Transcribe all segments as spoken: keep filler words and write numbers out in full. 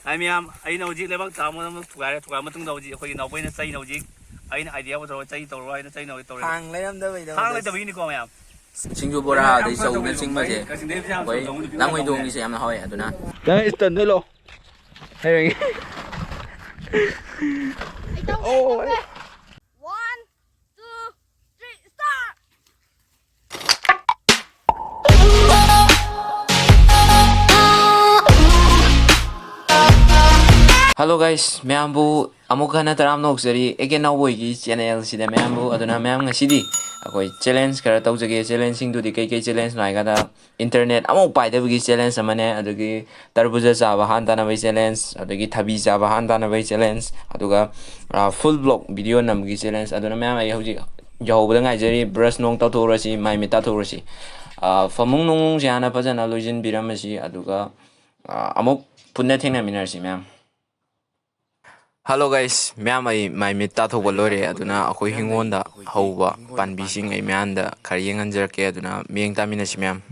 ꯍꯥꯏ ꯃꯌꯥꯝ, ꯑꯩꯅ ꯍꯧꯖꯤꯛ ꯂꯩꯕꯥꯛ ꯆꯥꯝꯃ ꯑꯃ ꯊꯨꯒꯥꯏꯔꯦ꯫ ꯊꯨꯒꯥꯏꯔ ꯃꯇꯨꯡꯗ ꯍꯧꯖꯤꯛ ꯑꯩꯈꯣꯏꯒꯤ ꯅꯥꯎꯕꯣꯏꯅ ꯆꯩꯅ ꯍꯧꯖꯤꯛ ꯑꯩꯅ idea ꯑꯃ ꯇꯧꯔꯒ ꯆꯩ ꯇꯧꯔꯣ ꯍꯥꯏꯅ ꯆꯩꯅ ꯍꯧꯖꯤꯛ ꯇꯧꯔꯦ꯫ ꯊꯥꯡ ꯂꯩꯔꯝꯗꯕꯩꯗꯣ꯫ ꯊꯥꯡ ꯂꯩꯇꯕꯒꯤꯅꯤꯀꯣ ꯃꯌꯥꯝ꯫ ꯁꯤꯡꯖꯨ ꯕꯣꯔꯥ ꯑꯗꯩ ꯆꯧꯅꯆꯤꯡꯕꯁꯦ ꯑꯩꯈꯣꯏ ꯂꯥꯡꯃꯩꯗꯣꯡꯒꯤꯁꯦ ꯌꯥꯝꯅ ꯍꯥꯎꯋꯦ꯫ ꯑꯗꯨꯅ ꯅꯪ ꯏꯁꯇꯟꯗꯩ ꯂꯣ꯫ ꯍꯩꯔꯒꯦ꯫ ꯑꯣ꯫ One, two, three, start! Hello guys, ꯃꯌꯥꯝꯕꯨ ꯑꯃꯨꯛ ꯍꯟꯅ ꯇꯔꯥꯝꯅ ꯑꯣꯛꯆꯔꯤ ꯑꯦ ꯀꯦ ꯅꯥꯎꯕꯣꯏꯒꯤ channel ꯁꯤꯗ ꯃꯌꯥꯝꯕꯨ꯫ ꯑꯗꯨꯅ ꯃꯌꯥꯝ, ꯉꯁꯤꯗꯤ ꯑꯩꯈꯣꯏ challenge ꯈꯔ ꯇꯧꯖꯒꯦ꯫ Challenge ꯁꯤꯡꯗꯨꯗꯤ ꯀꯩꯀꯩ challenge ꯅꯣ ꯍꯥꯏꯀꯥꯟꯗ, internet ꯑꯃꯐꯥꯎ ꯄꯥꯏꯗꯕꯒꯤ challenge ꯑꯃꯅꯦ, ꯑꯗꯒꯤ ꯇꯔꯕꯨꯖ ꯆꯥꯕ ꯍꯥꯟ ꯇꯥꯟꯅꯕꯒꯤ challenge, ꯑꯗꯒꯤ ꯊꯕꯤ ꯆꯥꯕ ꯍꯥꯟ ꯇꯥꯟꯅꯕꯒꯤ challenge, ꯑꯗꯨꯒ ꯑꯥ, full vlog video ꯅꯝꯕꯒꯤ challenge꯫ ꯑꯗꯨꯅ ꯃꯌꯥꯝ, ꯑꯩ ꯍꯧꯖꯤꯛ ꯌꯧꯍꯧꯕꯗ ꯉꯥꯏꯖꯔꯤ꯫ Brush ꯅꯣꯡ ꯇꯧꯊꯣꯛꯎꯔꯁꯤ, ꯃꯥꯏ ꯃꯤꯠ ꯇꯥꯊꯣꯛꯎꯔꯁꯤ꯫ ꯑꯥ, ꯐꯃꯨꯡ ꯅꯨꯡꯁꯦ ꯍꯥꯟꯅ ꯐꯖꯅ ꯂꯣꯏꯁꯤꯟꯕꯤꯔꯝꯃꯁꯤ, ꯑꯗꯨꯒ, ꯑꯥ, ꯑꯃꯨꯛ ꯄꯨꯟꯅ ꯊꯦꯡꯅꯃꯤꯟꯅꯔꯁꯤ ꯃꯌꯥꯝ꯫ Hello guys, ꯃꯌꯥꯝ, ꯑꯩ ꯃꯥꯏ ꯃꯤꯠ ꯇꯥꯊꯣꯛꯄ ꯂꯣꯏꯔꯦ꯫ ꯑꯗꯨꯅ ꯑꯩꯈꯣꯏ ꯍꯤꯡꯒꯣꯜꯗ ꯍꯧꯕ ꯄꯥꯝꯕꯤꯁꯤꯡ ꯑꯩ ꯃꯌꯥꯝꯗ ꯈꯔ ꯌꯦꯡꯍꯟꯖꯔꯛꯀꯦ꯫ ꯑꯗꯨꯅ ꯃꯤꯠꯌꯦꯡ ꯇꯥꯃꯤꯟꯅꯁꯤ ꯃꯌꯥꯝ꯫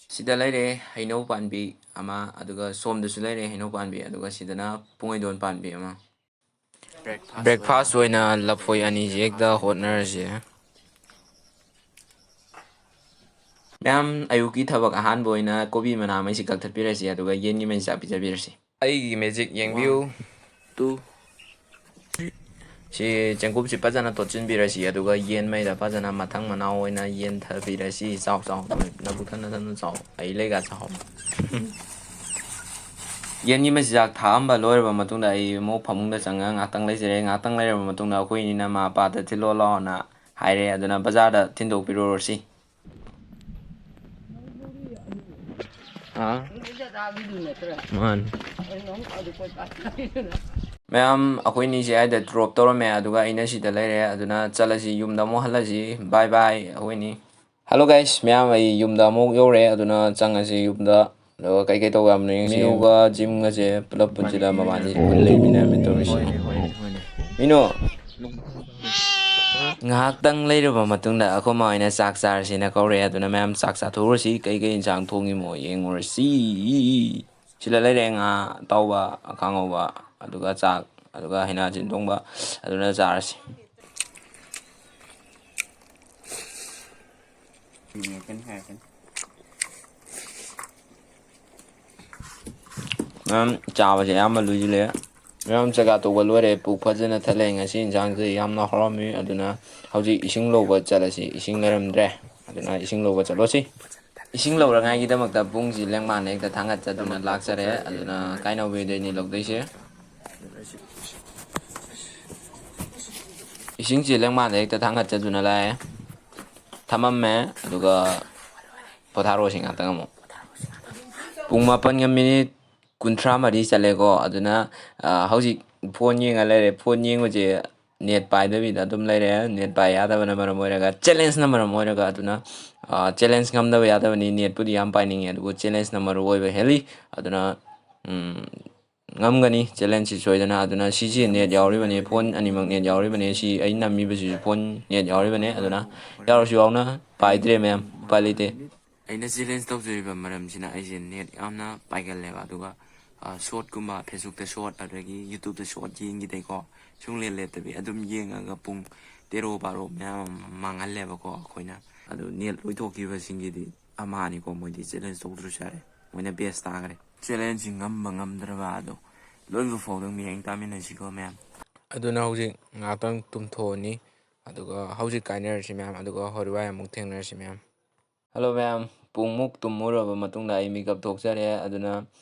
ꯁꯤꯗ ꯂꯩꯔꯦ ꯍꯩꯅꯧ ꯄꯥꯝꯕꯤ ꯑꯃ, ꯑꯗꯨꯒ ꯁꯣꯝꯗꯁꯨ ꯂꯩꯔꯦ ꯍꯩꯅꯧ ꯄꯥꯝꯕꯤ, ꯑꯗꯨꯒ ꯁꯤꯗꯅ ꯄꯨꯡꯍꯩꯗꯣꯟ ꯄꯥꯝꯕꯤ ꯑꯃ꯫ Breakfast ꯑꯣꯏꯅ ꯂꯐꯣꯏ ꯑꯅꯤꯁꯤ ꯍꯦꯛꯇ ꯍꯣꯠꯅꯔꯁꯦ꯫ ꯃꯌꯥꯝ, ꯑꯌꯨꯛꯀꯤ ꯊꯕꯛ ꯑꯍꯥꯟꯕ ꯑꯣꯏꯅ ꯀꯣꯕꯤ ꯃꯅꯥ ꯃꯩꯁꯤ ꯀꯛꯊꯠꯄꯤꯔꯁꯤ, ꯑꯗꯨꯒ ꯌꯦꯟꯒꯤ ꯃꯩ ꯆꯥꯛ ꯄꯤꯖꯕꯤꯔꯁꯤ꯫ ꯑꯩꯒꯤ magic ꯌꯦꯡꯕꯤꯌꯨ꯫ One, two, three. ꯁꯤ ꯆꯦꯡꯀꯨꯞꯁꯤ ꯐꯖꯅ ꯇꯣꯠꯁꯤꯟꯕꯤꯔꯁꯤ, ꯑꯗꯨꯒ ꯌꯦꯟ ꯃꯩꯗ ꯐꯖꯅ ꯃꯊꯪ ꯃꯅꯥꯎ ꯑꯣꯏꯅ ꯌꯦꯟꯊꯕꯤꯔꯁꯤ꯫ ꯆꯥꯎ, ꯆꯥꯎ, ꯅꯕꯨꯛ ꯊꯟꯅ ꯊꯟꯅ ꯆꯥꯎ꯫ ꯑꯩ ꯂꯩꯒ ꯆꯥꯎ꯫ ꯌꯦꯟꯒꯤ ꯃꯆꯤꯟꯖꯥꯛ ꯊꯥꯛꯑꯝꯕ ꯂꯣꯏꯔꯕ ꯃꯇꯨꯡꯗ ꯑꯩ ꯑꯃꯨꯛ ꯐꯃꯨꯡꯗ ꯆꯪꯉꯒ ꯉꯥꯛꯇꯪ ꯂꯩꯖꯔꯦ꯫ ꯉꯥꯛꯇꯪ ꯂꯩꯔꯕ ꯃꯇꯨꯡꯗ ꯑꯩꯈꯣꯏ ꯏꯅꯤꯅ ꯃꯥ ꯄꯥꯗ ꯊꯤꯜꯂꯣ ꯂꯥꯛꯑꯣꯅ ꯍꯥꯏꯔꯦ꯫ ꯑꯗꯨꯅ ꯕꯖꯥꯔꯗ ꯊꯤꯟꯗꯣꯛꯄꯤꯔꯨꯔꯁꯤ꯫ ꯑꯥ꯫ ꯃꯥꯅꯤ꯫ ꯃꯌꯥꯝ, ꯑꯩꯈꯣꯏꯅꯤꯁꯦ ꯑꯩꯗ drop ꯇꯧꯔꯝꯃꯦ, ꯑꯗꯨꯒ ꯑꯩꯅ ꯁꯤꯗ ꯂꯩꯔꯦ꯫ ꯑꯗꯨꯅ ꯆꯠꯂꯁꯤ, ꯌꯨꯝꯗ ꯑꯃꯨꯛ ꯍꯜꯂꯁꯤ꯫ Bye bye, ꯑꯩꯈꯣꯏꯅꯤ꯫ Hello guys, ꯃꯌꯥꯝ, ꯑꯩ ꯌꯨꯝꯗ ꯑꯃꯨꯛ ꯌꯧꯔꯦ꯫ ꯑꯗꯨꯅ ꯆꯪꯉꯁꯤ ꯌꯨꯝꯗ꯫ ꯑꯗꯨꯒ ꯀꯩꯀꯩ ꯇꯧꯕ ꯌꯥꯕꯅꯣ ꯌꯦꯡꯁꯤ꯫ ꯃꯤꯅꯨꯒ ꯖꯤꯝꯒꯁꯦ ꯄꯨꯂꯞ ꯄꯨꯟꯁꯤꯜꯂ ꯃꯕꯥꯅꯤ ꯄꯨꯟ ꯂꯩꯃꯤꯟꯅꯔꯝꯃꯤ ꯇꯧꯔꯤꯁꯦ꯫ ꯃꯤꯅꯨ꯫ ꯉꯥꯏꯍꯥꯛꯇꯪ ꯂꯩꯔꯕ ꯃꯇꯨꯡꯗ ꯑꯩꯈꯣꯏ ꯃꯥ ꯍꯣꯏꯅ ꯆꯥꯛ ꯆꯥꯔꯁꯦꯅ ꯀꯧꯔꯛꯑꯦ꯫ ꯑꯗꯨꯅ ꯃꯌꯥꯝ ꯆꯥꯛ ꯆꯥꯊꯣꯛꯎꯔꯁꯤ꯫ ꯀꯩꯀꯩ ꯏꯟꯁꯥꯡ ꯊꯣꯡꯉꯤꯃꯣ ꯌꯦꯡꯉꯨꯔꯁꯤ꯫ ꯁꯤꯗ ꯂꯩꯔꯦ ꯉꯥ ꯑꯇꯥꯎꯕ, ꯈꯥ ꯉꯧꯕ, ꯑꯗꯨꯒ ꯆꯥꯛ, ꯑꯗꯨꯒ ꯍꯩꯅꯥ ꯑꯁꯤꯟ ꯊꯣꯡꯕ, ꯑꯗꯨꯅ ꯆꯥꯔꯁꯤ꯫ ꯃꯌꯥꯝ ꯆꯥꯕꯁꯦ ꯑꯌꯥꯝꯕ ꯂꯣꯏꯁꯤꯜꯂꯦ꯫ ꯃꯌꯥꯝ ꯆꯥꯛꯆꯥ ꯇꯣꯛꯄ ꯂꯣꯏꯔꯦ, ꯄꯨꯛ ꯐꯖꯅ ꯊꯜꯂꯦ꯫ ꯉꯁꯤ ꯏꯟꯁꯥꯡꯁꯦ ꯌꯥꯝꯅ ꯍꯥꯎꯔꯝꯃꯤ꯫ ꯑꯗꯨꯅ ꯍꯧꯖꯤꯛ ꯏꯁꯤꯡ ꯂꯧꯕ ꯆꯠꯂꯁꯤ꯫ ꯏꯁꯤꯡ ꯂꯩꯔꯝꯗ꯭ꯔꯦ, ꯑꯗꯨꯅ ꯏꯁꯤꯡ ꯂꯧꯕ ꯆꯠꯂꯨꯁꯤ꯫ ꯏꯁꯤꯡ ꯂꯧꯔꯉꯥꯏꯒꯤꯗꯃꯛꯇ ꯄꯨꯡꯁꯤ ꯂꯦꯡꯃꯥꯟꯅ ꯍꯦꯛꯇ ꯊꯥꯡꯒꯠꯆꯗꯨꯅ ꯂꯥꯛꯆꯔꯦ꯫ ꯑꯗꯨꯅ ꯀꯥꯏꯅꯧꯕꯤꯗꯩꯅꯤ ꯂꯧꯗꯣꯏꯁꯦ꯫ ꯏꯁꯤꯡꯁꯤ ꯂꯦꯡꯃꯥꯟꯗ ꯍꯦꯛꯇ ꯊꯥꯡꯒꯠꯆꯗꯨꯅ ꯂꯥꯛꯑꯦ꯫ ꯊꯝꯃꯝꯃꯦ꯫ ꯑꯗꯨꯒ ꯄꯣꯊꯥꯔꯣꯁꯤ ꯉꯥꯛꯇꯪ ꯑꯃꯨꯛ꯫ ꯄꯨꯡ ꯃꯥꯄꯟꯒ ꯃꯤꯅꯤꯠ ꯀꯨꯟꯊ꯭ꯔꯥ ꯃꯔꯤ ꯆꯠꯂꯦꯀꯣ꯫ ꯑꯗꯨꯅ, ꯑ, ꯍꯧꯖꯤꯛ ꯐꯣꯟ ꯌꯦꯡꯉ ꯂꯩꯔꯦ꯫ ꯐꯣꯟ ꯌꯦꯡꯕꯁꯦ ꯅꯦꯠ ꯄꯥꯏꯗꯕꯤꯗ ꯑꯗꯨꯝ ꯂꯩꯔꯦ꯫ ꯅꯦꯠ ꯄꯥꯏ ꯌꯥꯗꯕꯅ ꯃꯔꯝ ꯑꯣꯏꯔꯒ, ꯆꯦꯂꯦꯟꯖꯅ ꯃꯔꯝ ꯑꯣꯏꯔꯒ꯫ ꯑꯗꯨꯅ, ꯑ, ꯆꯦꯂꯦꯟꯖ ꯉꯝꯗꯕ ꯌꯥꯗꯕꯅꯤ꯫ ꯅꯦꯠꯄꯨꯗꯤ ꯌꯥꯝ ꯄꯥꯏꯅꯤꯡꯉꯦ, ꯑꯗꯨꯕꯨ ꯆꯦꯂꯦꯟꯖꯅ ꯃꯔꯨ ꯑꯣꯏꯕ ꯍꯦꯜꯂꯤ꯫ ꯑꯗꯨꯅ, ꯎꯝ, ꯉꯝꯒꯅꯤ ꯆꯦꯂꯦꯟꯖꯁꯤ ꯁꯣꯏꯗꯅ꯫ ꯑꯗꯨꯅ ꯁꯤꯁꯤ ꯅꯦꯠ ꯌꯥꯎꯔꯤꯕꯅꯤ, ꯐꯣꯟ ꯑꯅꯤꯃꯛ ꯅꯦꯠ ꯌꯥꯎꯔꯤꯕꯅꯤ꯫ ꯁꯤ ꯑꯩ ꯅꯝꯃꯤꯕꯁꯤꯁꯨ ꯐꯣꯟ ꯅꯦꯠ ꯌꯥꯎꯔꯤꯕꯅꯤ꯫ ꯑꯗꯨꯅ ꯌꯥꯎꯔꯁꯨ ꯌꯥꯎꯅ ꯄꯥꯏꯗ꯭ꯔꯦ ꯃꯌꯥꯝ, ꯎꯄꯥꯏ ꯂꯩꯇꯦ꯫ ꯑꯩꯅ ꯆꯦꯂꯦꯟꯖ ꯇꯧꯖꯔꯤꯕ ꯃꯔꯝꯁꯤꯅ ꯑꯩꯁꯦ ꯅꯦꯠ ꯌꯥꯝꯅ ꯄꯥꯏꯒꯜꯂꯦꯕ꯫ ꯑꯗꯨꯒ, ꯑ, ꯁꯣꯔꯠꯀꯨꯝꯕ, ꯐꯦꯁꯕꯨꯛꯇ ꯁꯣꯔꯠ, ꯑꯗꯒꯤ ꯌꯨꯇ꯭ꯌꯨꯕꯇ ꯁꯣꯔꯠ ꯌꯦꯡꯈꯤꯗꯩꯀꯣ, ꯁꯨꯡꯂꯦꯞ ꯂꯦꯞꯇꯕꯤ ꯑꯗꯨꯝ ꯌꯦꯡꯉꯒ ꯄꯨꯡ ꯇꯦꯔꯣ ꯕꯥꯔꯣ ꯃꯌꯥꯝ ꯑꯃ ꯃꯥꯡꯍꯜꯂꯦꯕꯀꯣ ꯑꯩꯈꯣꯏꯅ꯫ ꯑꯗꯨ ꯅꯦꯠ ꯂꯣꯏꯊꯣꯛꯈꯤꯕꯁꯤꯡꯒꯤꯗꯤ ꯑꯃ ꯑꯅꯤꯀꯣ, ꯃꯣꯏꯗꯤ ꯆꯦꯂꯦꯟꯖ ꯇꯧꯗ꯭ꯔꯁꯨ ꯌꯥꯔꯦ, ꯃꯣꯏꯅ ꯕꯦꯁ ꯇꯥꯈ꯭ꯔꯦ꯫ ꯆꯦꯂꯦꯟꯖꯁꯤ ꯉꯝꯕ ꯉꯝꯗ꯭ꯔꯕ ꯑꯗꯣ ꯂꯣꯏꯕ ꯐꯥꯎꯗꯪ ꯃꯤꯠꯌꯦꯡ ꯇꯥꯃꯤꯟꯅꯁꯤꯀꯣ ꯃꯌꯥꯝ꯫ ꯑꯗꯨꯅ ꯍꯧꯖꯤꯛ ꯉꯥꯏꯍꯥꯛꯇꯪ ꯇꯨꯝꯊꯣꯛꯑꯅꯤ, ꯑꯗꯨꯒ ꯍꯧꯖꯤꯛ ꯀꯥꯏꯅꯔꯁꯤ ꯃꯌꯥꯝ, ꯑꯗꯨꯒ ꯍꯣꯔꯦꯟ ꯋꯥꯏ ꯑꯃꯨꯛ ꯊꯦꯡꯅꯔꯁꯤ ꯃꯌꯥꯝ꯫ ꯍꯜꯂꯣ ꯃꯌꯥꯝ, ꯄꯨꯡꯃꯨꯛ ꯇꯨꯝꯃꯨꯔꯕ ꯃꯇꯨꯡꯗ ꯑꯩ ꯃꯤꯀꯞ ꯊꯣꯛꯆꯔꯦ꯫ ꯑꯗꯨꯅ,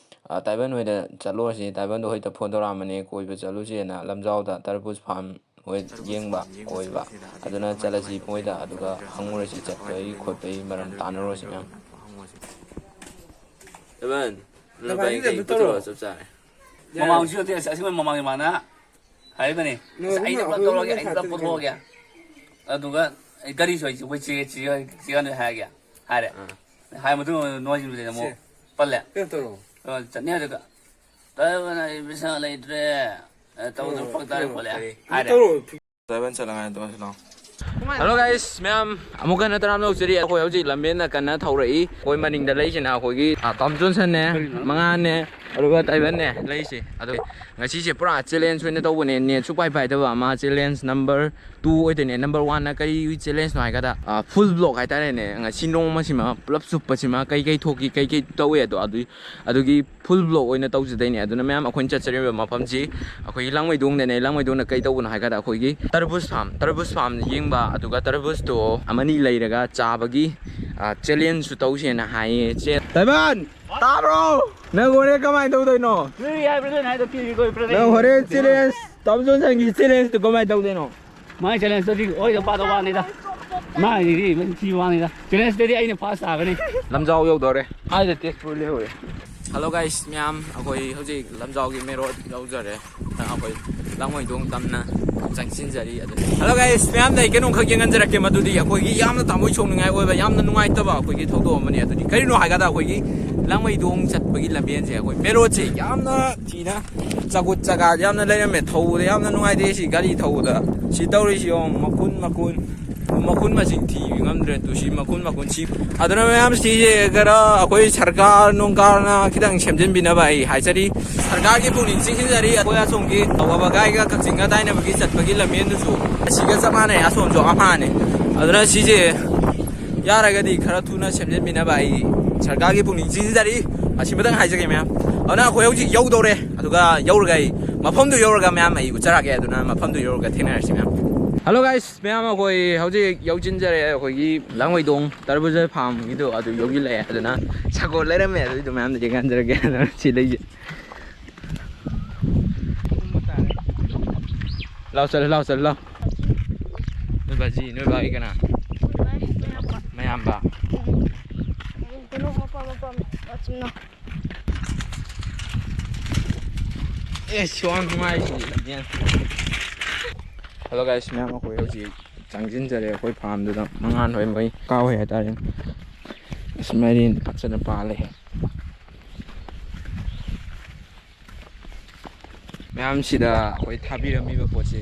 ꯑ, ꯇꯥꯏꯕꯟ ꯍꯣꯏꯗ ꯆꯠꯂꯨꯔꯁꯤ꯫ ꯇꯥꯏꯕꯟꯗꯣ ꯍꯧꯖꯤꯛꯇ ꯐꯣꯟ ꯇꯧꯔꯛꯑꯝꯕꯅꯦ, ꯀꯣꯏꯕ ꯆꯠꯂꯨꯁꯦꯅ ꯂꯝꯖꯥꯎꯗ ꯇꯔꯕꯨꯖ ꯐꯥꯔꯝ ꯍꯣꯏ ꯌꯦꯡꯕ, ꯀꯣꯏꯕ꯫ ꯑꯗꯨꯅ ꯆꯠꯂꯁꯤ ꯃꯣꯏꯗ, ꯑꯗꯨꯒ ꯍꯪꯉꯨꯔꯁꯤ ꯆꯠꯄꯒꯤ ꯈꯣꯠꯄꯒꯤ ꯃꯔꯝ ꯇꯥꯟꯅꯔꯨꯔꯁꯤ ꯃꯌꯥꯝ꯫ ꯇꯥꯏꯕꯟ, ꯅꯕꯥꯅꯤꯗ ꯅꯕꯥꯅꯤ ꯑꯗꯨ ꯄꯨꯊꯣꯔꯛꯑꯣ, ꯇꯧꯔꯣ꯫ ꯆꯞ ꯆꯥꯔꯦ꯫ ꯃꯃꯥꯡꯁꯨ ꯅꯠꯇꯦ, ꯑꯁ, ꯑꯁꯦꯡꯕ ꯃꯃꯥꯡꯒꯤ ꯃꯥꯅ ꯍꯥꯏꯕꯅꯦ꯫ ꯅꯣꯏ ꯑꯁ, ꯑꯩꯅ ꯑꯍꯨꯝ ꯄꯨꯂꯞ ꯇꯧꯔꯒꯦ, ꯑꯍꯨꯝ ꯑꯩꯅ ꯄꯨꯂꯞ ꯁꯥꯠꯇꯣꯏꯅꯦ ꯄꯨꯊꯣꯛꯑꯒꯦ꯫ ꯀꯩꯅꯣ꯫ ꯑꯗꯨꯒ ꯑꯩ ꯒꯥꯔꯤꯁꯨ ꯑꯩꯁꯦ ꯑꯩꯈꯣꯏ ꯆꯦ, ꯆꯦ, ꯆꯦꯒ ꯅꯣꯏ ꯍꯥꯏꯔꯒꯦ꯫ ꯍꯥꯏꯔꯦ꯫ ꯑꯥ꯫ ꯍꯥꯏꯔ ꯃꯇꯨꯡꯗ ꯅꯣꯏꯁꯤꯡꯗꯨꯗ ꯑꯃꯨꯛ ꯁꯦ꯫ ꯄꯜꯂꯦ꯫ ꯀꯩꯅꯣ ꯇꯧꯔꯣ꯫ ꯑ, ꯆꯠꯅꯤ ꯍꯥꯏꯔꯒ, "ꯇꯥꯏꯕꯟ, ꯑꯩ ꯄꯩꯁꯥ ꯂꯩꯇ꯭ꯔꯦ꯫ ꯑ, ꯇꯧꯗ꯭ꯔꯣ ꯇꯧꯔꯣ, ꯐꯔꯛ ꯇꯥꯔꯦ ꯇꯧꯔꯣ, ꯈꯣꯠꯂꯦ"꯫ ꯀꯔꯤ? ꯍꯥꯏꯔꯦ꯫ ꯇꯧꯔꯣ꯫ ꯇꯥꯏꯕꯟ ꯆꯠꯂꯉꯥꯏ ꯇꯧꯔꯁꯤ ꯂꯥꯛꯑꯣ꯫ Hello guys, ꯃꯌꯥꯝ ꯑꯃꯨꯛ ꯍꯟꯅ ꯇꯔꯥꯝꯅ ꯂꯧꯖꯔꯤ꯫ ꯑꯩꯈꯣꯏ ꯍꯧꯖꯤꯛ ꯂꯝꯕꯦꯟꯗ ꯀꯟꯅ ꯊꯧꯔꯛꯏ꯫ ꯑꯩꯈꯣꯏ ꯃꯅꯤꯡꯗ ꯂꯩꯁꯤꯅ ꯑꯩꯈꯣꯏꯒꯤ, ꯑ, ꯇꯥꯝ ꯖꯣꯟꯁꯟꯅꯦ, ꯃꯉꯥꯟꯅꯦ, ꯑꯗꯨꯒ ꯇꯥꯏꯕꯟꯅꯦ ꯂꯩꯁꯦ꯫ ꯑꯗꯣ ꯉꯁꯤꯁꯦ ꯄꯨꯔꯥ challenge ꯑꯣꯏꯅ ꯇꯧꯕꯅꯦ꯫ Net ꯁꯨ ꯄꯥꯏ ꯄꯥꯏꯗꯕ ꯑꯃ, challenge number two ꯑꯣꯏꯗꯣꯏꯅꯦ꯫ Number one ꯅ ꯀꯔꯤ challengeꯅꯣ ꯍꯥꯏ ꯀꯥꯟꯗ, ꯑ, full vlog ꯍꯥꯏꯇꯥꯔꯦꯅꯦ꯫ ꯉꯁꯤ ꯅꯣꯡꯃꯁꯤꯃ ꯄꯨꯂꯞ ꯆꯨꯞꯄꯁꯤꯃ ꯀꯩ ꯀꯩ ꯊꯣꯛꯈꯤ, ꯀꯩ ꯀꯩ ꯇꯧꯏ, ꯑꯗꯣ ꯑꯗꯨꯏ ꯑꯗꯨꯒꯤ full vlog ꯑꯣꯏꯅ ꯇꯧꯖꯗꯣꯏꯅꯦ꯫ ꯑꯗꯨꯅ ꯃꯌꯥꯝ, ꯑꯩꯈꯣꯏꯅ ꯆꯠꯆꯔꯤꯕ ꯃꯐꯝꯁꯤ ꯑꯩꯈꯣꯏꯒꯤ ꯂꯥꯡꯃꯩꯗꯣꯡꯗꯅꯦ꯫ ꯂꯥꯡꯃꯩꯗꯣꯡꯗ ꯀꯩ ꯇꯧꯕꯅꯣ ꯍꯥꯏ ꯀꯥꯟꯗ ꯑꯩꯈꯣꯏꯒꯤ ꯇꯔꯕꯨꯖ farm, ꯇꯔꯕꯨꯖ farm ꯌꯦꯡꯕ, ꯑꯗꯨꯒ ꯇꯔꯕꯨꯖꯇꯣ ꯑꯃꯅꯤ ꯂꯩꯔꯒ ꯆꯥꯕꯒꯤ, ꯑ, challengeꯁꯨ ꯇꯧꯁꯦꯅ ꯍꯥꯏꯌꯦ꯫ ꯆꯦ-, ꯇꯥꯏꯕꯟ! ꯇꯥꯕ꯭ꯔꯣ? ꯅꯪ ꯍꯣꯔꯦꯟ ꯀꯃꯥꯏꯅ ꯇꯧꯗꯣꯏꯅꯣ? ꯅꯣꯏ ꯍꯥꯏꯕ꯭ꯔꯥ, ꯅꯣꯏ ꯍꯥꯏꯗꯣ ꯄꯤꯔꯤ ꯀꯣꯏ ꯕ꯭ꯔꯗꯔ? ꯅꯪ ꯍꯣꯔꯦꯟ challenge, ꯇꯥꯝ ꯖꯣꯟꯁꯟꯒꯤ challengeꯇꯨ ꯀꯃꯥꯏꯅ ꯇꯧꯗꯣꯏꯅꯣ? ꯃꯥꯏ challengeꯇꯨꯗꯤ ꯑꯣꯏꯗ ꯄꯥꯗ ꯋꯥꯅꯤꯗ꯫ ꯃꯥꯒꯤꯗꯤ ꯃꯊꯤ ꯋꯥꯅꯤꯗ꯫ Challengeꯇꯗꯤ ꯑꯩꯅ first ꯇꯥꯒꯅꯤ꯫ ꯂꯝꯖꯥꯎ ꯌꯧꯗꯧꯔꯦ꯫ ꯍꯥꯏꯗ ꯇꯦꯖꯄꯨꯔ ꯂꯩꯍꯧꯔꯦ꯫ Hello guys, ꯃꯌꯥꯝ, ꯑꯩꯈꯣꯏ ꯍꯧꯖꯤꯛ ꯂꯝꯖꯥꯎꯒꯤ main road ꯌꯧꯖꯔꯦ꯫ ꯑꯩꯈꯣꯏ ꯂꯥꯡꯃꯩꯗꯣꯡ ꯇꯝꯅ ꯆꯪꯁꯤꯟꯖꯔꯤ꯫ ꯑꯗꯨ, hello guys, ꯃꯌꯥꯝꯗ ꯑꯩ ꯀꯩꯅꯣꯝꯈꯛ ꯌꯦꯡꯍꯟꯖꯔꯛꯀꯦ꯫ ꯃꯗꯨꯗꯤ ꯑꯩꯈꯣꯏꯒꯤ ꯌꯥꯝꯅ ꯊꯃꯣꯏ ꯁꯣꯛꯅꯤꯡꯉꯥꯏ ꯑꯣꯏꯕ, ꯌꯥꯝꯅ ꯅꯨꯡꯉꯥꯏꯇꯕ ꯑꯩꯈꯣꯏꯒꯤ ꯊꯧꯗꯣꯛ ꯑꯃꯅꯤ꯫ ꯑꯗꯨꯗꯤ ꯀꯔꯤꯅꯣ ꯍꯥꯏ ꯀꯥꯟꯗ, ꯑꯩꯈꯣꯏꯒꯤ ꯂꯥꯡꯃꯩꯗꯣꯡ ꯆꯠꯄꯒꯤ ꯂꯝꯕꯦꯟꯁꯦ, ꯑꯩꯈꯣꯏ main roadꯁꯦ ꯌꯥꯝꯅ ꯊꯤꯅ ꯆꯒꯨꯠ ꯆꯒꯥ ꯌꯥꯝꯅ ꯂꯩꯔꯝꯃꯦ꯫ ꯊꯧꯕꯗ ꯌꯥꯝꯅ ꯅꯨꯡꯉꯥꯏꯇꯦ ꯁꯤ ꯒꯥꯔꯤ ꯊꯧꯕꯗ꯫ ꯁꯤ ꯇꯧꯔꯤꯁꯤ ꯌꯦꯡꯉꯣ, ꯃꯈꯨꯟ, ꯃꯈꯨꯟ, ꯃꯈꯨꯟ ꯃꯁꯤꯡ ꯊꯤꯕ ꯉꯝꯗ꯭ꯔꯦ꯫ ꯇꯨ ꯁꯤ ꯃꯈꯨꯟ, ꯃꯈꯨꯟ ꯁꯤ꯫ ꯑꯗꯨꯅ ꯃꯌꯥꯝ ꯁꯤꯁꯦ ꯈꯔ ꯑꯩꯈꯣꯏ ꯁꯔꯀꯥꯔ ꯅꯨꯡꯀꯥꯔꯅ ꯈꯤꯇꯪ ꯁꯦꯝꯖꯤꯟꯕꯤꯅꯕ ꯑꯩ ꯍꯥꯏꯖꯔꯤ꯫ ꯁꯔꯀꯥꯔꯒꯤ ꯄꯨꯛꯅꯤꯡ ꯆꯤꯡꯁꯤꯟꯖꯔꯤ꯫ ꯑꯩꯈꯣꯏ ꯑꯁꯣꯝꯒꯤ ꯋꯥꯕꯒꯥꯏꯒ ꯀꯛꯆꯤꯡꯒ ꯇꯥꯏꯅꯕꯒꯤ ꯆꯠꯄꯒꯤ ꯂꯝꯕꯦꯟꯗꯨꯁꯨ ꯑꯁꯤꯒ ꯆꯞ ꯃꯥꯟꯅꯩ꯫ ꯑꯁꯣꯝꯁꯨ ꯑꯝꯍꯥꯅꯦ꯫ ꯑꯗꯨꯅ ꯁꯤꯁꯦ ꯌꯥꯔꯒꯗꯤ ꯈꯔ ꯊꯨꯅ ꯁꯦꯝꯖꯤꯟꯕꯤꯅꯕ ꯑꯩ ꯁꯔꯀꯥꯔꯒꯤ ꯄꯨꯛꯅꯤꯡ ꯆꯤꯡꯁꯤꯟꯖꯔꯤ꯫ ꯑꯁꯤꯃꯇꯪ ꯍꯥꯏꯖꯒꯦ ꯃꯌꯥꯝ꯫ ꯑꯗꯨꯅ ꯑꯩꯈꯣꯏ ꯍꯧꯖꯤꯛ ꯌꯧꯗꯧꯔꯦ꯫ ꯑꯗꯨꯒ ꯌꯧꯔꯒ ꯑꯩ ꯃꯐꯝꯗꯨ ꯌꯧꯔꯒ ꯃꯌꯥꯝ ꯑꯩ ꯎꯠꯆꯔꯛꯑꯒꯦ꯫ ꯑꯗꯨꯅ ꯃꯐꯝꯗꯨ ꯌꯧꯔꯒ ꯊꯦꯡꯅꯔꯁꯤ ꯃꯌꯥꯝ꯫ Hello guys, ꯃꯌꯥꯝ ꯑꯩꯈꯣꯏ ꯍꯧꯖꯤꯛ ꯌꯧꯁꯤꯟꯖꯔꯦ꯫ ꯑꯩꯈꯣꯏꯒꯤ ꯂꯥꯡꯃꯩꯗꯣꯡ ꯇꯔꯕꯨꯖ farmꯒꯤꯗꯣ ꯑꯗꯨ ꯌꯧꯁꯤꯜꯂꯛꯑꯦ꯫ ꯑꯗꯨꯅ ꯁꯒꯣꯜ ꯂꯩꯔꯝꯃꯦ꯫ ꯑꯗꯨꯏꯗꯣ ꯃꯌꯥꯝꯗ ꯌꯦꯡꯍꯟꯖꯔꯒꯦ꯫ ꯑꯗꯨꯅ ꯁꯤ ꯂꯩꯁꯦ꯫ ꯂꯥꯎ ꯆꯠꯂꯦ, ꯂꯥꯎ ꯆꯠꯂꯦ, ꯂꯥꯎ꯫ ꯅꯣꯏ ꯕꯥꯖꯤ, ꯅꯣꯏ ꯕꯥꯒꯤ ꯀꯅꯥ? ꯃꯌꯥꯝꯕ꯫ ꯎꯝ꯫ ꯀꯩꯅꯣ ꯃꯄꯥ ꯃꯄꯥ ꯃꯆꯤꯟ ꯃꯅꯥꯎ꯫ ꯑꯦ, ꯁꯤ ꯌꯥꯝ ꯅꯨꯡꯉꯥꯏ ꯁꯤ ꯂꯝꯖꯦꯟ꯫ Hello guys, ꯃꯌꯥꯝ ꯑꯩꯈꯣꯏ ꯍꯧꯖꯤꯛ ꯆꯪꯁꯤꯟꯖꯔꯦ ꯑꯩꯈꯣꯏ farmꯗꯨꯗ꯫ ꯃꯉꯥꯟ ꯍꯣꯏ ꯃꯣꯏ ꯀꯥ ꯍꯣꯏ ꯍꯥꯏꯇꯥꯔꯦ꯫ ꯑꯁ, ꯃꯥꯏꯔꯦꯟ ꯐꯖꯅ ꯄꯥꯜꯂꯦ꯫ ꯃꯌꯥꯝ ꯁꯤꯗ ꯑꯩꯈꯣꯏ ꯊꯥꯕꯤꯔꯝꯃꯤꯕ ꯄꯣꯠꯁꯦ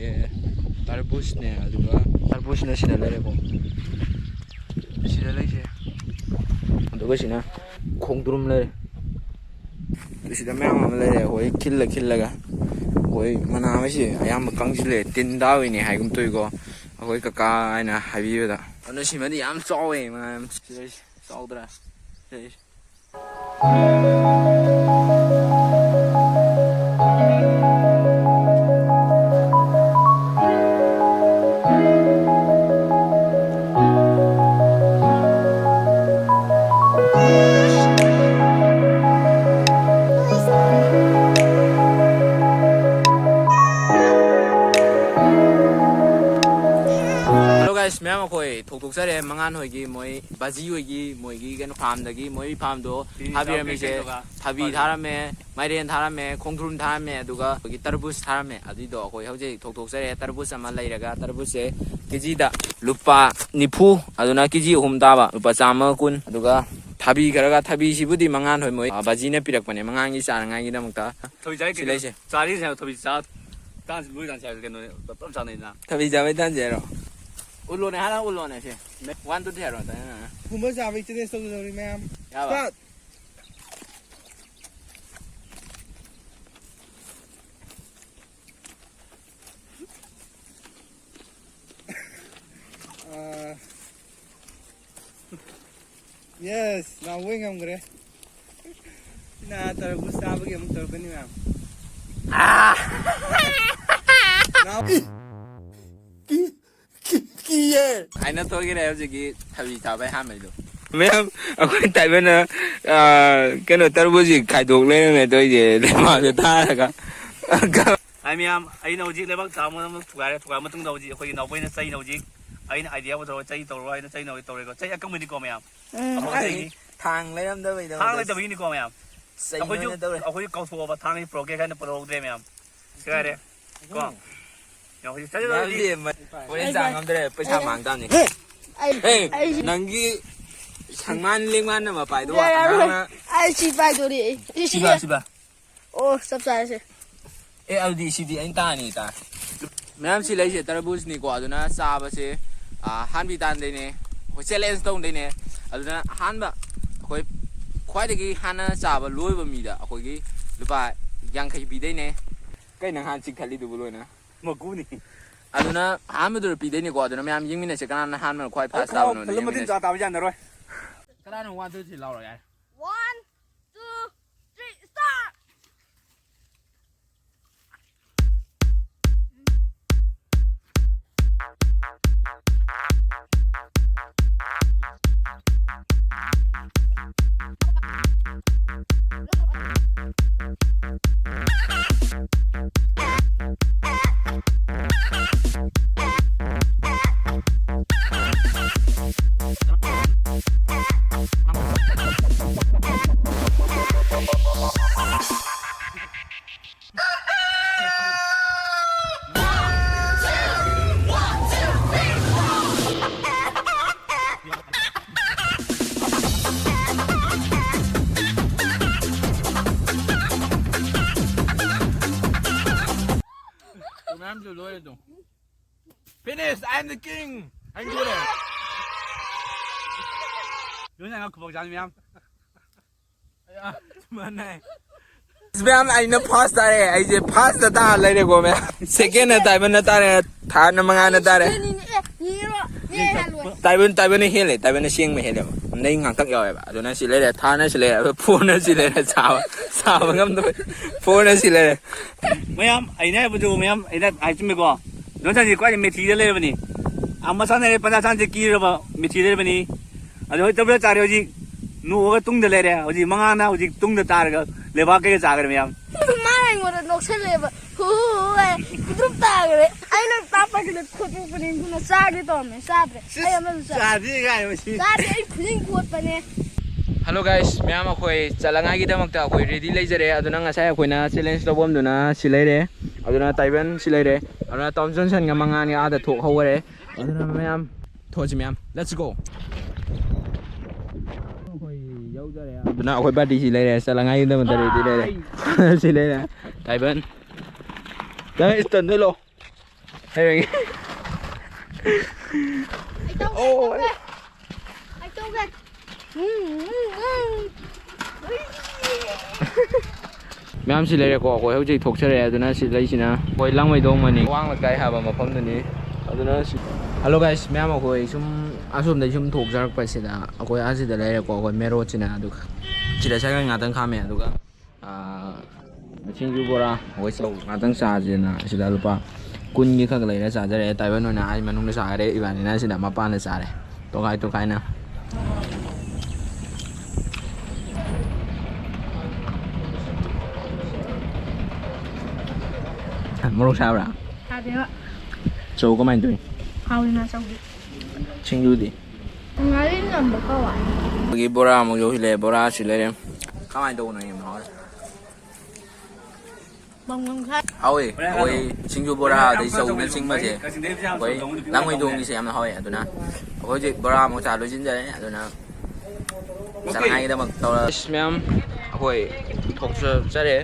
ꯇꯔꯕꯨꯖꯅꯦ, ꯑꯗꯨꯒ ꯇꯔꯕꯨꯖꯅ ꯁꯤꯗ ꯂꯩꯔꯦꯀꯣ꯫ ꯁꯤꯗ ꯂꯩꯁꯦ꯫ ꯑꯗꯨꯒ ꯁꯤꯅ ꯈꯣꯡꯗ꯭ꯔꯨꯝ ꯂꯩꯔꯦ꯫ ꯁꯤꯗ ꯃꯌꯥꯝ ꯑꯃ ꯂꯩꯔꯦ꯫ ꯑꯩꯈꯣꯏ ꯈꯤꯜꯂ ꯈꯤꯜꯂꯒ ꯑꯩꯈꯣꯏ ꯃꯅꯥ ꯃꯁꯤꯡ ꯑꯌꯥꯝꯕ ꯀꯪꯁꯤꯜꯂꯛꯑꯦ꯫ ꯇꯤꯟ ꯇꯥꯕꯩꯅꯦ ꯍꯥꯏꯒꯨꯝ ꯇꯧꯏꯀꯣ, ꯑꯩꯈꯣꯏ ꯀꯀꯥ ꯍꯥꯏꯅ ꯍꯥꯏꯕꯤꯕꯗ꯫ ꯑꯗꯨꯅ ꯁꯤꯃꯗꯤ ꯌꯥꯝ ꯆꯥꯎꯋꯦ꯫ ꯃꯅꯥ ꯌꯥꯝ ꯁꯤꯗ ꯂꯩꯁꯦ꯫ ꯆꯥꯎꯗ꯭ꯔꯥ? ꯁꯤꯗ ꯂꯩꯁꯦ꯫ Hello guys, ꯃꯌꯥꯝ ꯑꯩꯈꯣꯏ ꯊꯣꯛꯊꯣꯛꯆꯔꯦ ꯃꯉꯥꯟ ꯍꯣꯏꯒꯤ, ꯃꯣꯏ ꯕꯥꯖꯤ ꯍꯣꯏꯒꯤ, ꯃꯣꯏꯒꯤ ꯀꯩꯅꯣ ꯐꯥꯔꯝꯗꯒꯤ, ꯃꯣꯏ ꯐꯥꯔꯝꯗꯣ ꯊꯥꯕꯤꯔꯝꯃꯤꯁꯦ꯫ ꯊꯕꯤ ꯊꯥꯔꯝꯃꯦ, ꯃꯥꯏꯔꯦꯟ ꯊꯥꯔꯝꯃꯦ, ꯈꯣꯡꯗ꯭ꯔꯨꯝ ꯊꯥꯔꯝꯃꯦ, ꯑꯗꯨꯒ ꯑꯩꯈꯣꯏꯒꯤ ꯇꯔꯕꯨꯖ ꯊꯥꯔꯝꯃꯦ꯫ ꯑꯗꯨꯏꯗꯣ ꯑꯩꯈꯣꯏ ꯍꯧꯖꯤꯛ ꯊꯣꯛꯊꯣꯛꯆꯔꯦ꯫ ꯇꯔꯕꯨꯖ ꯑꯃ ꯂꯩꯔꯒ, ꯇꯔꯕꯨꯖꯁꯦ ꯀꯦꯖꯤꯗ ꯂꯨꯄꯥ ꯅꯤꯐꯨ, ꯑꯗꯨꯅ ꯀꯦꯖꯤ ꯑꯍꯨꯝ ꯇꯥꯕ ꯂꯨꯄꯥ ꯆꯥꯝꯃ ꯀꯨꯟ꯫ ꯑꯗꯨꯒ ꯊꯕꯤ ꯈꯔꯒ, ꯊꯕꯤꯁꯤꯕꯨꯗꯤ ꯃꯉꯥꯟ ꯍꯣꯏ ꯃꯣꯏ, ꯑ, ꯕꯥꯖꯤꯅ ꯄꯤꯔꯛꯄꯅꯦ ꯃꯉꯥꯟꯒꯤ ꯆꯥꯅꯉꯥꯏꯒꯤꯗꯃꯛꯇ꯫ ꯊꯕꯤ ꯆꯥꯔꯤ ꯁꯤ ꯀꯩꯅꯣ? ꯂꯩꯁꯦ꯫ ꯆꯥꯔꯤꯁꯦ ꯍꯥꯏꯕ ꯊꯕꯤ ꯆꯥ-, ꯇꯥꯟꯁꯤ ꯂꯣꯏ ꯇꯥꯟꯁꯤ ꯍꯥꯏꯕ ꯀꯩꯅꯣꯅꯦ, ꯄꯨꯂꯞ ꯆꯥꯅꯩꯅ꯫ ꯊꯕꯤ ꯆꯥꯕꯩ ꯇꯥꯟꯁꯤ ꯍꯥꯏꯔꯣ? ꯎꯠꯂꯣꯅꯦ, ꯍꯥꯟꯅ ꯎꯠꯂꯣꯅꯦ ꯁꯦ꯫ One, two, three ꯍꯥꯏꯔꯣ, ꯇꯥꯏꯅ꯫ ꯀꯨꯝꯕ ꯆꯥꯕꯩ challenge ꯇꯧꯖꯗꯧꯔꯤ ꯃꯌꯥꯝ꯫ ꯌꯥꯕ? Start! ꯑꯥ, yes, ꯅꯥꯎꯕꯣꯏ ꯉꯝꯈ꯭ꯔꯦ꯫ ꯁꯤꯅ ꯇꯔꯕꯨꯖ ꯆꯥꯕꯒꯤ ꯑꯃꯨꯛ ꯇꯧꯔꯛꯀꯅꯤ ꯃꯌꯥꯝ꯫ ꯑꯥ! ꯅꯥꯎ- ꯀꯤ-, ꯀꯤ-, ꯀꯤꯌꯦ꯫ ꯑꯩꯅ ꯊꯣꯛꯈꯤꯔꯦ ꯍꯧꯖꯤꯛꯀꯤ ꯊꯕꯤ ꯆꯥꯕꯩ ꯑꯍꯥꯟꯕꯩꯗꯣ꯫ ꯃꯌꯥꯝ, ꯑꯩꯈꯣꯏ ꯇꯥꯏꯕꯅ, ꯑꯥ, ꯀꯩꯅꯣ, ꯇꯔꯕꯨꯖꯁꯤ ꯈꯥꯏꯗꯣꯛ ꯂꯩꯔꯝꯃꯦ ꯇꯧꯔꯤꯁꯦ, ꯂꯩꯕꯥꯛꯇ ꯇꯥꯔꯒ꯫ ꯍꯥꯏ ꯃꯌꯥꯝ, ꯑꯩꯅ ꯍꯧꯖꯤꯛ ꯂꯩꯕꯥꯛ ꯊꯥꯕ ꯃꯇꯝꯗ ꯊꯨꯒꯥꯏꯔꯦ꯫ ꯊꯨꯒꯥꯏꯕ ꯃꯇꯨꯡꯗ ꯍꯧꯖꯤꯛ ꯑꯩꯈꯣꯏꯒꯤ ꯅꯥꯎꯕꯣꯏꯅ ꯆꯩꯅ ꯍꯧꯖꯤꯛ, ꯑꯩꯅ idea ꯄꯨꯊꯣꯔꯛꯑꯣ, ꯆꯩ ꯇꯧꯔꯣ ꯍꯥꯏꯅ ꯆꯩꯅ ꯍꯧꯖꯤꯛ ꯇꯧꯔꯦꯀꯣ꯫ ꯆꯩ ꯑꯀꯪꯕꯅꯤꯀꯣ ꯃꯌꯥꯝ꯫ ꯎꯝ꯫ ꯑꯐꯕ ꯆꯩꯅꯤ꯫ ꯊꯥꯡ ꯂꯩꯔꯝꯗꯕꯩꯗꯃꯛꯇ ꯊꯥꯡ ꯂꯩꯇꯕꯒꯤꯅꯤꯀꯣ ꯃꯌꯥꯝ꯫ ꯆꯩ ꯑꯩꯈꯣꯏꯁꯨ, ꯑꯣꯏꯅ ꯇꯧꯔꯦ꯫ ꯑꯩꯈꯣꯏꯁꯨ ꯀꯥꯎꯊꯣꯛꯑꯕ ꯊꯥꯡꯒꯤ ꯄꯨꯔꯛꯀꯦ ꯀꯥꯏꯅ ꯄꯨꯔꯛꯍꯧꯗ꯭ꯔꯦ ꯃꯌꯥꯝ꯫ ꯁꯦꯒꯥꯏꯔꯦ꯫ ꯀꯣ? ꯎꯝ꯫ ꯌꯦꯡꯉꯣ, ꯍꯧꯖꯤꯛ ꯆꯠꯂꯨꯔꯗꯤ ꯃꯌꯥꯝꯗꯤ ꯍꯣꯔꯦꯟ ꯆꯥ ꯉꯝꯗ꯭ꯔꯦ, ꯄꯩꯁꯥ ꯃꯥꯡ ꯇꯥꯕꯅꯤ꯫ ꯑꯩ, ꯑꯦ, ꯑꯩ, ꯅꯪꯒꯤ ꯁꯪꯃꯥꯟ ꯂꯦꯡꯃꯥꯟ ꯑꯃ ꯄꯥꯏꯗꯧꯕ ꯌꯥꯔꯣꯏ꯫ ꯑꯉꯥꯡꯅ ꯑꯩ ꯁꯤ ꯄꯥꯏꯗꯣꯔꯤ꯫ ꯑꯩ ꯁꯤ ꯁꯤꯕ, ꯁꯤꯕ꯫ ꯑꯣ, ꯆꯞ ꯆꯥꯔꯦ ꯁꯦ꯫ ꯑꯦ, ꯑꯗꯨꯗꯤ ꯁꯤꯗꯤ ꯑꯩꯅ ꯇꯥꯅꯤ, ꯇꯥ꯫ ꯃꯌꯥꯝ ꯁꯤ ꯂꯩꯁꯦ ꯇꯔꯕꯨꯖꯅꯤꯀꯣ, ꯑꯗꯨꯅ ꯆꯥꯕꯁꯦ, ꯑꯥ, ꯍꯥꯟꯕꯤ ꯇꯥꯟꯗꯣꯏꯅꯦ꯫ ꯑꯩꯈꯣꯏ ꯆꯦꯂꯦꯟꯖ ꯇꯧꯗꯣꯏꯅꯦ꯫ ꯑꯗꯨꯅ ꯑꯍꯥꯟꯕ ꯑꯩꯈꯣꯏ ꯈ꯭ꯋꯥꯏꯗꯒꯤ ꯍꯥꯟꯅ ꯆꯥꯕ ꯂꯣꯏꯕ ꯃꯤꯗ ꯑꯩꯈꯣꯏꯒꯤ ꯂꯨꯄꯥ ꯌꯥꯡꯈꯩ ꯄꯤꯗꯣꯏꯅꯦ꯫ ꯀꯩ ꯅꯪ ꯍꯥꯟꯅ ꯆꯤꯛꯊꯠꯂꯤꯗꯨꯕꯨ ꯂꯣꯏꯅ? ꯃꯒꯨꯅꯤ꯫ ꯑꯗꯨꯅ ꯑꯍꯥꯟꯕꯗꯨꯗ ꯄꯤꯗꯣꯏꯅꯤꯀꯣ꯫ ꯑꯗꯨꯅ ꯃꯌꯥꯝ ꯌꯦꯡꯃꯤꯟꯅꯁꯦ, ꯀꯅꯥꯅ ꯍꯥꯟꯕꯅ ꯈ꯭ꯋꯥꯏ ꯐꯥꯁ ꯇꯥꯕꯅꯣꯗꯣ ꯌꯦꯡꯃꯤꯟꯅꯁꯦ꯫ ꯆꯥ ꯇꯥꯕ ꯌꯥꯅꯔꯣꯏ꯫ ꯀꯅꯥꯅꯣ ꯋꯥꯟ ꯇꯨ ꯊ꯭ꯔꯤ ꯂꯥꯎꯔꯣ ꯌꯥꯔꯦ꯫ One, two, three, start! ꯃꯌꯥꯝꯁꯨ ꯂꯣꯏꯔꯦ ꯑꯗꯨꯝ꯫ Finish! I am the king! ꯍꯥꯏꯗꯨꯔꯦ꯫ ꯂꯣꯏꯅ ꯉꯥ ꯈꯨꯕꯥꯛ ꯆꯥꯅꯤ ꯃꯌꯥꯝ꯫ ꯃꯥꯟꯅꯩ꯫ ꯃꯌꯥꯝ, ꯑꯩꯅ ꯐꯥꯔꯁ ꯇꯥꯔꯦ꯫ ꯑꯩꯁꯦ ꯐꯥꯔꯁꯇ ꯇꯥꯔ ꯂꯩꯔꯦꯀꯣ ꯃꯌꯥꯝ꯫ ꯁꯦꯀꯦꯟꯗ ꯇꯥꯏꯕꯟꯅ ꯇꯥꯔꯦ꯫ ꯊꯥꯔꯠꯅ ꯃꯉꯥꯅ ꯇꯥꯔꯦ꯫ ꯁꯤꯗꯅꯤꯅꯦ꯫ ꯑꯦ, ꯌꯦꯡꯉꯤꯔꯣ? ꯌꯦꯡꯉꯦ ꯍꯥꯜꯂꯣꯏ꯫ ꯇꯥꯏꯕꯟ, ꯇꯥꯏꯕꯟꯅ ꯍꯦꯜꯂꯦ꯫ ꯇꯥꯏꯕꯟꯅ ꯁꯦꯡꯕ ꯍꯦꯜꯂꯦꯕ꯫ ꯅꯩ ꯉꯥꯡꯇꯛ ꯌꯥꯎꯋꯦꯕ꯫ ꯑꯗꯨꯅ ꯁꯤ ꯂꯩꯔꯦ꯫ ꯊꯥꯔꯠꯅ ꯁꯤ ꯂꯩꯔꯦ꯫ ꯑꯗꯨ ꯐꯣꯔꯅ ꯁꯤ ꯂꯩꯔꯦ꯫ ꯆꯥꯕ, ꯆꯥꯕ ꯉꯝꯗꯕ꯫ ꯐꯣꯔꯅ ꯁꯤ ꯂꯩꯔꯦ꯫ ꯃꯌꯥꯝ, ꯑꯩꯅ ꯍꯥꯏꯕꯗꯨ ꯃꯌꯥꯝ, ꯑꯩꯅ ꯍꯥꯏ ꯆꯨꯝꯃꯤꯀꯣ꯫ ꯖꯣꯟꯁꯟꯁꯤ ꯈ꯭ꯋꯥꯏꯗꯒꯤ ꯃꯦꯊꯤꯗ ꯂꯩꯔꯕꯅꯤ꯫ ꯑꯃ ꯁꯥꯟꯅꯔꯦ, ꯄꯟꯖꯥ ꯁꯥꯟꯅꯁꯦ ꯀꯤꯔꯕ ꯃꯦꯊꯤꯗ ꯂꯩꯔꯕꯅꯤ꯫ ꯑꯗꯣ ꯍꯧꯖꯤꯛ ꯇꯕꯨꯔ ꯆꯥꯔꯦ ꯍꯧꯖꯤꯛ꯫ ꯅꯣꯛꯑꯒ ꯇꯨꯡꯗ ꯂꯩꯔꯦ꯫ ꯍꯧꯖꯤꯛ ꯃꯉꯥꯅ ꯍꯧꯖꯤꯛ ꯇꯨꯡꯗ ꯇꯥꯔꯒ ꯂꯩꯕꯥꯛ ꯀꯩꯀꯩ ꯆꯥꯈ꯭ꯔꯦ ꯃꯌꯥꯝ꯫ ꯃꯥꯅ ꯑꯩꯉꯣꯟꯗ ꯅꯣꯛꯁꯜꯂꯦꯕ꯫ ꯍꯨ ꯍꯨ ꯍꯨ ꯍꯥꯏ꯫ ꯄꯤꯇ꯭ꯔꯨꯛ ꯇꯥꯈ꯭ꯔꯦ꯫ ꯑꯩꯅ ꯇꯥꯞꯄꯒꯤꯗ ꯈꯣꯠꯇꯣꯛꯄꯅꯦ꯫ ꯑꯗꯨꯅ ꯆꯥꯒꯦ ꯇꯧꯔꯝꯃꯦ꯫ ꯆꯥꯗ꯭ꯔꯦ꯫ ꯑꯩ ꯑꯃꯁꯨ ꯆꯥ-, ꯆꯥꯗꯦ ꯀꯥꯏ ꯃꯁꯤ꯫ ꯆꯥꯗꯦ꯫ ꯑꯩ ꯈꯨꯖꯤꯟ ꯈꯣꯠꯄꯅꯦ꯫ Hello guys, ꯃꯌꯥꯝ ꯑꯩꯈꯣꯏ ꯆꯠꯂꯉꯥꯏꯒꯤꯗꯃꯛꯇ ꯑꯩꯈꯣꯏ ꯔꯦꯗꯤ ꯂꯩꯖꯔꯦ꯫ ꯑꯗꯨꯅ ꯉꯁꯥꯏ ꯑꯩꯈꯣꯏꯅ ꯆꯦꯂꯦꯟꯖ ꯇꯧꯐꯝꯗꯨꯅ ꯁꯤ ꯂꯩꯔꯦ꯫ ꯑꯗꯨꯅ ꯇꯥꯏꯕꯟ ꯁꯤ ꯂꯩꯔꯦ꯫ ꯑꯗꯨꯅ ꯇꯣꯝ ꯖꯣꯟꯁꯟꯒ ꯃꯉꯥꯟꯒ ꯑꯥꯗ ꯊꯣꯛꯍꯧꯈꯔꯦ꯫ ꯑꯗꯨꯅ ꯃꯌꯥꯝ ꯊꯣꯛꯑꯁꯤ ꯃꯌꯥꯝ꯫ Let's go! ꯑꯩꯈꯣꯏ ꯌꯧꯖꯔꯦ꯫ ꯑꯗꯨꯅ ꯑꯩꯈꯣꯏ ꯄꯥꯔꯇꯤ ꯁꯤ ꯂꯩꯔꯦ꯫ ꯆꯠꯂꯉꯥꯏꯒꯤꯗꯃꯛꯇ ꯔꯦꯗꯤ ꯂꯩꯔꯦ꯫ ꯁꯤ ꯂꯩꯔꯦ꯫ ꯇꯥꯏꯕꯟ꯫ ꯅꯪ ꯏꯁꯇꯟꯗ ꯂꯣ꯫ ꯍꯥꯏꯔꯒꯦ꯫ ꯑꯩ ꯇꯧꯒꯦ, ꯑꯩ ꯇꯧꯒꯦ꯫ ꯑꯩ ꯇꯧꯒꯦ꯫ ꯎꯝ, ꯎꯝ, ꯎꯝ꯫ ꯎꯏ꯫ ꯃꯌꯥꯝꯁꯤ ꯂꯩꯔꯦꯀꯣ꯫ ꯑꯩꯈꯣꯏ ꯍꯧꯖꯤꯛ ꯊꯣꯛꯆꯔꯛꯑꯦ꯫ ꯑꯗꯨꯅ ꯁꯤ ꯂꯩꯁꯤꯅ ꯑꯩꯈꯣꯏ ꯂꯥꯡꯃꯩꯗꯣꯡ ꯃꯅꯤꯡ ꯋꯥꯡ ꯂꯩꯀꯥꯏ ꯍꯥꯏꯕ ꯃꯐꯝꯗꯨꯅꯤ꯫ ꯑꯗꯨꯅ ꯁꯤ, hello guys, ꯃꯌꯥꯝ ꯑꯩꯈꯣꯏ ꯁꯨꯝ ꯑꯁꯣꯝꯗꯒꯤ ꯁꯨꯝ ꯊꯣꯛꯆꯔꯛꯄꯁꯤꯗ ꯑꯩꯈꯣꯏ ꯑꯁꯤꯗ ꯂꯩꯔꯦꯀꯣ꯫ ꯑꯩꯈꯣꯏ main road ꯁꯤꯅ꯫ ꯑꯗꯨꯒ ꯁꯤꯗ ꯁꯥꯏꯀꯜ ꯉꯥꯛꯇꯪ ꯈꯥꯝꯃꯦ꯫ ꯑꯗꯨꯒ ꯑꯥ, ꯁꯤꯡꯖꯨ ꯕꯣꯔꯥ ꯑꯩꯈꯣꯏ ꯆꯧ ꯉꯥꯛꯇꯪ ꯆꯥꯁꯦꯅ ꯁꯤꯗ ꯂꯨꯄꯥ ꯀꯨꯟꯒꯤ ꯈꯛ ꯂꯩꯔ ꯆꯥꯖꯔꯦ꯫ ꯇꯥꯏꯕꯟ ꯑꯣꯏꯅ ꯑꯥ ꯃꯅꯨꯡꯗ ꯆꯥꯈꯔꯦ, ꯏꯕꯥꯅꯤꯅ ꯁꯤꯗ ꯃꯄꯥꯟꯗ ꯆꯥꯔꯦ, ꯇꯣꯈꯥꯏ ꯇꯣꯈꯥꯏꯅ꯫ ꯃꯣꯔꯣꯛ ꯁꯥꯕ꯭ꯔꯥ? ꯁꯥꯗꯦꯕ꯫ ꯆꯧ ꯀꯃꯥꯏꯅ ꯇꯧꯏ? ꯍꯥꯎꯏꯅ ꯆꯧꯗꯤ꯫ ꯁꯤꯡꯖꯨꯗꯤ? ꯉꯥꯔꯤ ꯅꯝꯕ ꯈꯔ ꯋꯥꯠꯂꯤ꯫ ꯑꯗꯒꯤ ꯕꯣꯔꯥ ꯑꯃꯨꯛ ꯌꯧꯁꯤꯜꯂꯛꯑꯦ꯫ ꯕꯣꯔꯥꯁꯤ ꯂꯩꯔꯦ꯫ ꯀꯃꯥꯏꯅ ꯇꯧꯕꯅꯣ ꯌꯦꯡꯉꯣ꯫ ꯕꯪ ꯕꯪ ꯁꯥꯏ꯫ ꯍꯥꯎꯋꯤ꯫ ꯑꯩꯈꯣꯏ ꯁꯤꯡꯖꯨ ꯕꯣꯔꯥ ꯑꯗꯩ ꯆꯧꯅꯆꯤꯡꯕꯁꯦ ꯑꯩꯈꯣꯏ ꯂꯥꯡꯃꯩꯗꯣꯡꯒꯤꯁꯦ ꯌꯥꯝꯅ ꯍꯥꯎꯋꯦ꯫ ꯑꯗꯨꯅ ꯑꯩꯈꯣꯏ ꯍꯧꯖꯤꯛ ꯕꯣꯔꯥ ꯑꯃꯨꯛ ꯆꯥ ꯂꯣꯏꯁꯤꯟꯖꯔꯦ꯫ ꯑꯗꯨꯅ ꯆꯥꯅꯉꯥꯏꯒꯤꯗꯃꯛ ꯇꯧꯔ꯫ ꯑꯁ, ꯃꯌꯥꯝ ꯑꯩꯈꯣꯏ ꯊꯣꯛꯆꯔꯦ꯫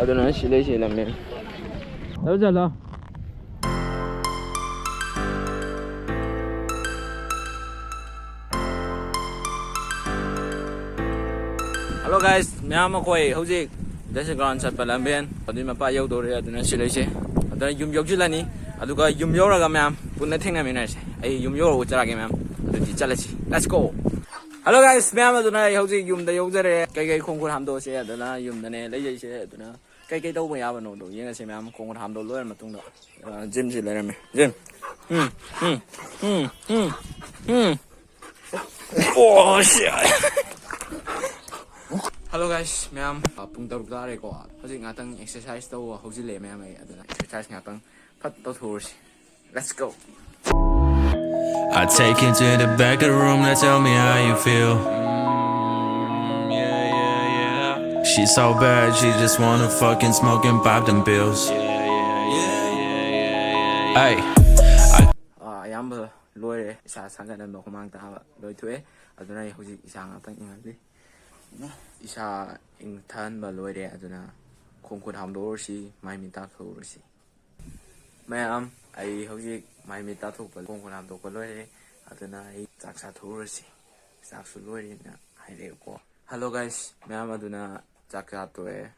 ꯑꯗꯨꯅ ꯁꯤ ꯂꯩꯁꯤ ꯂꯝꯕꯦꯟ꯫ ꯆꯠꯂꯣ, ꯆꯠꯂꯣ꯫ Hello guys, ꯃꯌꯥꯝ ꯑꯩꯈꯣꯏ ꯍꯧꯖꯤꯛ ꯗꯁ ꯒ꯭ꯔꯥꯎꯟ ꯆꯠꯄ ꯂꯝꯕꯦꯟ ꯑꯗꯨꯏ ꯃꯄꯥ ꯌꯧꯗꯧꯔꯦ꯫ ꯑꯗꯨꯅ ꯁꯤ ꯂꯩꯁꯦ꯫ ꯑꯗꯨꯅ ꯌꯨꯝ ꯌꯧꯁꯤꯜꯂꯅꯤ꯫ ꯑꯗꯨꯒ ꯌꯨꯝ ꯌꯧꯔꯒ ꯃꯌꯥꯝ ꯄꯨꯟꯅ ꯊꯦꯡꯅꯃꯤꯟꯅꯔꯁꯦ꯫ ꯑꯩ ꯌꯨꯝ ꯌꯧꯔꯒ ꯎꯠꯆꯔꯛꯑꯒꯦ ꯃꯌꯥꯝ꯫ ꯑꯗꯨꯗꯤ ꯆꯠꯂꯁꯤ꯫ Let's go! Hello guys, ꯃꯌꯥꯝ ꯑꯗꯨꯅ ꯑꯩ ꯍꯧꯖꯤꯛ ꯌꯨꯝꯗ ꯌꯧꯖꯔꯦ꯫ ꯀꯩꯀꯩ ꯈꯣꯡ ꯈꯨꯠ ꯍꯥꯝꯗꯣꯛꯑꯁꯦ꯫ ꯑꯗꯨꯅ ꯌꯨꯝꯗꯅꯦ ꯂꯩꯖꯩꯁꯦ꯫ ꯑꯗꯨꯅ ꯀꯩꯀꯩ ꯇꯧꯕ ꯌꯥꯕꯅꯣꯗꯣ ꯌꯦꯡꯉꯁꯦ ꯃꯌꯥꯝ꯫ ꯈꯣꯡ ꯈꯨꯠ ꯍꯥꯝꯗꯣꯛ ꯂꯣꯏꯔ ꯃꯇꯨꯡꯗ꯫ ꯑ, ꯖꯤꯝꯁꯤ ꯂꯩꯔꯝꯃꯦ꯫ ꯖꯤꯝ꯫ ꯎꯝ, ꯎꯝ, ꯎꯝ, ꯎꯝ, ꯎꯝ꯫ Oh, shit. Hello guys, ꯃꯌꯥꯝ, ꯑ, ꯄꯨꯡ ꯇꯔꯨꯛ ꯇꯥꯔꯦꯀꯣ꯫ ꯍꯧꯖꯤꯛ ꯉꯥꯛꯇꯪ exercise ꯇꯧꯕ ꯍꯧꯖꯤꯜꯂꯛꯑꯦ ꯃꯌꯥꯝ ꯑꯩ꯫ ꯑꯗꯨꯅ exercise ꯉꯥꯛꯇꯪ ꯐꯠ ꯇꯧꯊꯣꯛꯎꯔꯁꯤ꯫ Let's go. I take you to the back of the room, now tell me how you feel. She's so bad, she just wanna fucking smoke and pop them pills. Hey, ꯑ, ꯑꯌꯥꯝꯕ ꯂꯣꯏꯔꯦ꯫ ꯏꯁꯥ ꯁꯥꯒꯠꯍꯟꯕ, ꯍꯨꯃꯥꯡ ꯇꯥꯕ ꯂꯣꯏ ꯊꯣꯛꯑꯦ꯫ ꯑꯗꯨꯅ ꯑꯩ ꯍꯧꯖꯤꯛ ꯏꯁꯥ ꯉꯥꯛꯇꯪ ꯏꯪꯍꯜꯂꯤ꯫ ꯏꯁꯥ ꯏꯪꯊꯍꯟꯕ ꯂꯣꯏꯔꯦ꯫ ꯑꯗꯨꯅ ꯈꯣꯡ ꯈꯨꯠ ꯍꯥꯝꯗꯣꯛꯎꯔꯁꯤ, ꯃꯥꯏ ꯃꯤꯠ ꯇꯥꯊꯣꯛꯎꯔꯁꯤ꯫ ꯃꯌꯥꯝ, ꯑꯩ ꯍꯧꯖꯤꯛ ꯃꯥꯏ ꯃꯤꯠ ꯇꯥꯊꯣꯛꯄ, ꯈꯣꯡ ꯈꯨꯠ ꯍꯥꯝꯗꯣꯛꯄ ꯂꯣꯏꯔꯦ꯫ ꯑꯗꯨꯅ ꯑꯩ ꯆꯥꯛ ꯆꯥꯊꯣꯛꯎꯔꯁꯤ꯫ ꯆꯥꯛꯁꯨ ꯂꯣꯏꯔꯦꯅ ꯍꯥꯏꯔꯛꯑꯦꯀꯣ꯫ Hello guys, ꯃꯌꯥꯝ, ꯑꯗꯨꯅ ꯆꯥꯛ ꯆꯥ ꯇꯣꯛꯑꯦ꯫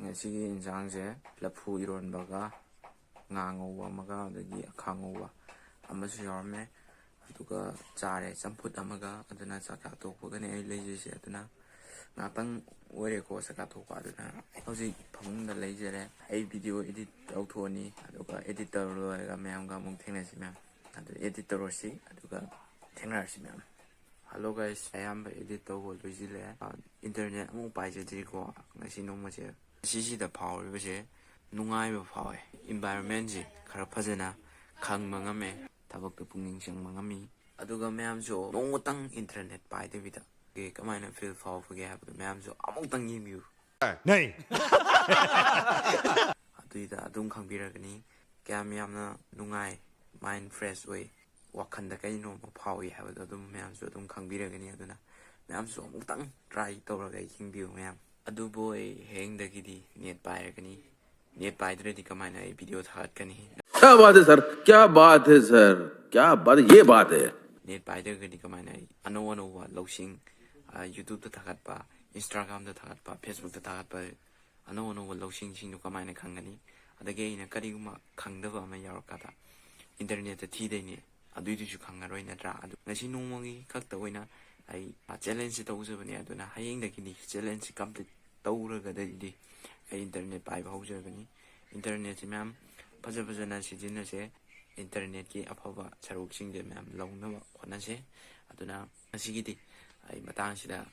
ꯉꯁꯤꯒꯤ ꯏꯟꯁꯥꯡꯁꯦ ꯂꯐꯨ ꯏꯔꯣꯟꯕꯒ ꯉꯥ ꯉꯧꯕ ꯑꯃꯒ ꯑꯗꯒꯤ ꯑꯈꯥ ꯉꯧꯕ ꯑꯃꯁꯨ ꯌꯥꯎꯔꯝꯃꯦ꯫ ꯑꯗꯨꯒ ꯆꯥꯔꯦ ꯆꯝꯐꯨꯠ ꯑꯃꯒ꯫ ꯑꯗꯨꯅ ꯆꯥꯛ ꯆꯥ ꯇꯣꯛꯄꯒꯅꯦ ꯑꯩ ꯂꯩꯖꯩꯁꯦ꯫ ꯑꯗꯨꯅ ꯉꯥꯛꯇꯪ ꯑꯣꯏꯔꯦꯀꯣ ꯆꯥꯛ ꯆꯥ ꯇꯣꯛꯄ꯫ ꯑꯗꯨꯅ ꯍꯧꯖꯤꯛ ꯐꯃꯨꯡꯗ ꯂꯩꯖꯔꯦ꯫ ꯑꯩ video edit ꯇꯧꯊꯣꯛꯑꯅꯤ, ꯑꯗꯨꯒ edit ꯇꯧꯔ ꯂꯣꯏꯔꯒ ꯃꯌꯥꯝꯒ ꯑꯃꯨꯛ ꯊꯦꯡꯅꯁꯤ ꯃꯌꯥꯝ꯫ ꯑꯗꯨ edit ꯇꯧꯔꯁꯤ, ꯑꯗꯨꯒ ꯊꯦꯡꯅꯔꯁꯤ ꯃꯌꯥꯝ꯫ Hello guys, ꯑꯌꯥꯝꯕ edit ꯇꯧꯕ ꯂꯣꯏꯁꯤꯜꯂꯦ꯫ ꯑ, internet ꯑꯃꯨꯛ ꯄꯥꯏꯖꯗ꯭ꯔꯤꯀꯣ ꯉꯁꯤ ꯅꯣꯡꯃꯁꯦ꯫ ꯉꯁꯤꯁꯤꯗ ꯐꯥꯎꯔꯤꯕꯁꯦ ꯅꯨꯡꯉꯥꯏꯕ ꯐꯥꯎꯋꯦ꯫ Environment ꯁꯤ ꯈꯔ ꯐꯖꯅ ꯈꯪꯕ ꯉꯝꯃꯦ, ꯊꯕꯛꯇ ꯄꯨꯛꯅꯤꯡ ꯆꯪꯕ ꯉꯝꯃꯤ꯫ ꯑꯗꯨꯒ ꯃꯌꯥꯝꯁꯨ ꯅꯣꯡꯃꯇꯪ internet ꯄꯥꯏꯗꯕꯤꯗ ꯀꯃꯥꯏꯅ feel ꯐꯥꯎꯕꯒꯦ ꯍꯥꯏꯕꯗꯣ ꯃꯌꯥꯝꯁꯨ ꯑꯃꯨꯛꯇꯪ ꯌꯦꯡꯕꯤꯌꯨ꯫ ꯑꯗꯨꯏꯗ ꯑꯗꯨꯝ ꯈꯪꯕꯤꯔꯒꯅꯤ ꯀꯌꯥꯝ ꯌꯥꯝꯅ ꯅꯨꯡꯉꯥꯏ, mind fresh ꯑꯣꯏ, ꯋꯥꯈꯜꯗ ꯀꯩꯅꯣꯝꯃ ꯐꯥꯎꯏ ꯍꯥꯏꯕꯗꯣ ꯑꯗꯨꯝ ꯃꯌꯥꯝꯁꯨ ꯑꯗꯨꯝ ꯈꯪꯕꯤꯔꯒꯅꯤ꯫ ꯑꯗꯨꯅ ꯃꯌꯥꯝꯁꯨ ꯑꯃꯨꯛꯇꯪ try ꯇꯧꯔꯒ ꯌꯦꯡꯕꯤꯌꯨ ꯃꯌꯥꯝ꯫ ꯑꯗꯨꯕꯨ ꯑꯩ ꯍꯌꯦꯡꯗꯒꯤꯗꯤ net ꯄꯥꯏꯔꯒꯅꯤ꯫ Net ꯄꯥꯏꯗ꯭ꯔꯗꯤ ꯀꯃꯥꯏꯅ ꯑꯩ video ꯊꯥꯒꯠꯀꯅꯤ? क्या बात है सर, क्या बात है सर, क्या बात, ये बात है। Net ꯄꯥꯏꯗ꯭ꯔꯒꯗꯤ ꯀꯃꯥꯏꯅ ꯑꯩ ꯑꯅꯧ ꯑꯅꯧꯕ ꯂꯧꯁꯤꯡ, ꯑ, YouTube ꯇ ꯊꯥꯒꯠꯄ, Instagram ꯗ ꯊꯥꯒꯠꯄ, Facebook ꯇ ꯊꯥꯒꯠꯄ, ꯑꯅꯧ ꯑꯅꯧꯕ ꯂꯧꯁꯤꯡꯁꯤꯡꯗꯨ ꯀꯃꯥꯏꯅ ꯈꯪꯒꯅꯤ? ꯑꯗꯒꯤ ꯑꯩꯅ ꯀꯔꯤꯒꯨꯝꯕ ꯈꯪꯗꯕ ꯑꯃ ꯌꯥꯎꯔꯀꯥꯟꯗ internet ꯇ ꯊꯤꯗꯣꯏꯅꯤ, ꯑꯗꯨꯏꯗꯨꯁꯨ ꯈꯪꯉꯔꯣꯏ ꯅꯠꯇ꯭ꯔꯥ? ꯑꯗꯨ ꯉꯁꯤ ꯅꯣꯡꯃꯒꯤ ꯈꯛꯇ ꯑꯣꯏꯅ ꯑꯩ challenge ꯁꯤ ꯇꯧꯖꯕꯅꯦ꯫ ꯑꯗꯨꯅ ꯍꯌꯦꯡꯗꯒꯤꯗꯤ challenge ꯁꯤ complete ꯇꯧꯔꯒꯗꯤ ꯑꯩ internet ꯄꯥꯏꯕ ꯍꯧꯖꯔꯒꯅꯤ꯫ Internet ꯁꯤ ꯃꯌꯥꯝ ꯐꯖ ꯐꯖꯅ ꯁꯤꯖꯤꯟꯅꯁꯦ꯫ Internet ꯀꯤ ꯑꯐꯕ ꯁꯔꯨꯛꯁꯤꯡꯁꯦ ꯃꯌꯥꯝ ꯂꯧꯅꯕ ꯍꯣꯠꯅꯁꯦ꯫ ꯑꯗꯨꯅ ꯉꯁꯤꯒꯤꯗꯤ ꯑꯩ ꯃꯇꯥꯡꯁꯤꯗ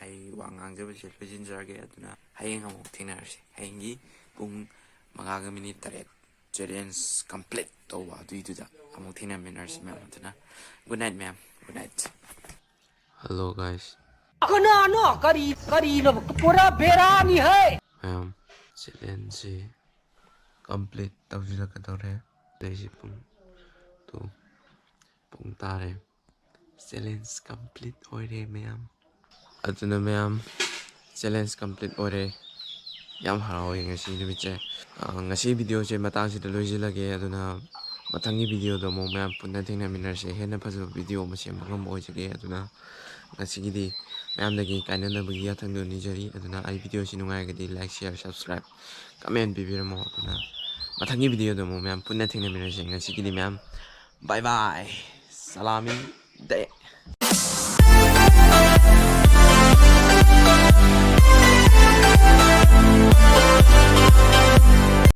ꯑꯩ ꯋꯥ ꯉꯥꯡꯖꯕꯁꯦ ꯂꯣꯏꯁꯤꯟꯖꯔꯒꯦ꯫ ꯑꯗꯨꯅ ꯍꯌꯦꯡ ꯑꯃꯨꯛ ꯊꯦꯡꯅꯔꯁꯤ꯫ ꯍꯌꯦꯡꯒꯤ ꯄꯨꯡ ꯃꯉꯥꯒ minute ꯇꯔꯦꯠ challenge complete ꯇꯧꯕ ꯑꯗꯨꯏꯗꯨꯗ ꯑꯃꯨꯛ ꯊꯦꯡꯅꯃꯤꯟꯅꯔꯁꯤ ꯃꯌꯥꯝ꯫ ꯑꯗꯨꯅ good night ꯃꯌꯥꯝ, good night꯫ Hello guys꯫ ꯀꯅꯥꯅꯣ? ꯀꯔꯤ, ꯀꯔꯤꯅꯣ? ꯄꯨꯔꯥ ꯕꯦꯔꯥꯅꯤ ꯍꯦ! ꯃꯌꯥꯝ, challenge ꯁꯤ complete ꯇꯧꯁꯤꯜꯂꯛꯀꯗꯧꯔꯦ꯫ ꯑꯗꯩꯁꯤ ꯄꯨꯡ two, ꯄꯨꯡ ꯇꯥꯔꯦ꯫ Challenge complete ꯑꯣꯏꯔꯦ ꯃꯌꯥꯝ꯫ ꯑꯗꯨꯅ ꯃꯌꯥꯝ, challenge complete ꯑꯣꯏꯔꯦ꯫ ꯌꯥꯝ ꯍꯔꯥꯎꯋꯦ ꯉꯁꯤ ꯅꯨꯃꯤꯠꯁꯦ꯫ ꯑ, ꯉꯁꯤ ꯚꯤꯗꯤꯑꯣꯁꯦ ꯃꯇꯥꯡꯁꯤꯗ ꯂꯣꯏꯁꯤꯜꯂꯒꯦ꯫ ꯑꯗꯨꯅ ꯃꯊꯪꯒꯤ ꯚꯤꯗꯤꯑꯣꯗ ꯑꯃꯨꯛ ꯃꯌꯥꯝ ꯄꯨꯟꯅ ꯊꯦꯡꯅꯃꯤꯟꯅꯔꯁꯦ꯫ ꯍꯦꯟꯅ ꯐꯖꯕ ꯚꯤꯗꯤꯑꯣ ꯑꯃ ꯁꯦꯝꯕ ꯉꯝꯕ ꯑꯣꯏꯖꯒꯦ꯫ ꯑꯗꯨꯅ ꯉꯁꯤꯒꯤꯗꯤ ꯃꯌꯥꯝꯗꯒꯤ ꯀꯥꯏꯅꯅꯕꯒꯤ ꯌꯥꯊꯪꯗꯣ ꯅꯤꯖꯔꯤ꯫ ꯑꯗꯨꯅ ꯑꯩ ꯚꯤꯗꯤꯑꯣꯁꯤ ꯅꯨꯡꯉꯥꯏꯔꯒꯗꯤ like, share, subscribe, comment ꯄꯤꯕꯤꯔꯝꯃꯣ꯫ ꯑꯗꯨꯅ ꯃꯊꯪꯒꯤ ꯚꯤꯗꯤꯑꯣꯗ ꯑꯃꯨꯛ ꯃꯌꯥꯝ ꯄꯨꯟꯅ ꯊꯦꯡꯅꯃꯤꯟꯅꯔꯁꯦ꯫ ꯉꯁꯤꯒꯤꯗꯤ ꯃꯌꯥꯝ bye bye꯫ ꯁꯂꯥꯃꯤ ꯗꯦ꯫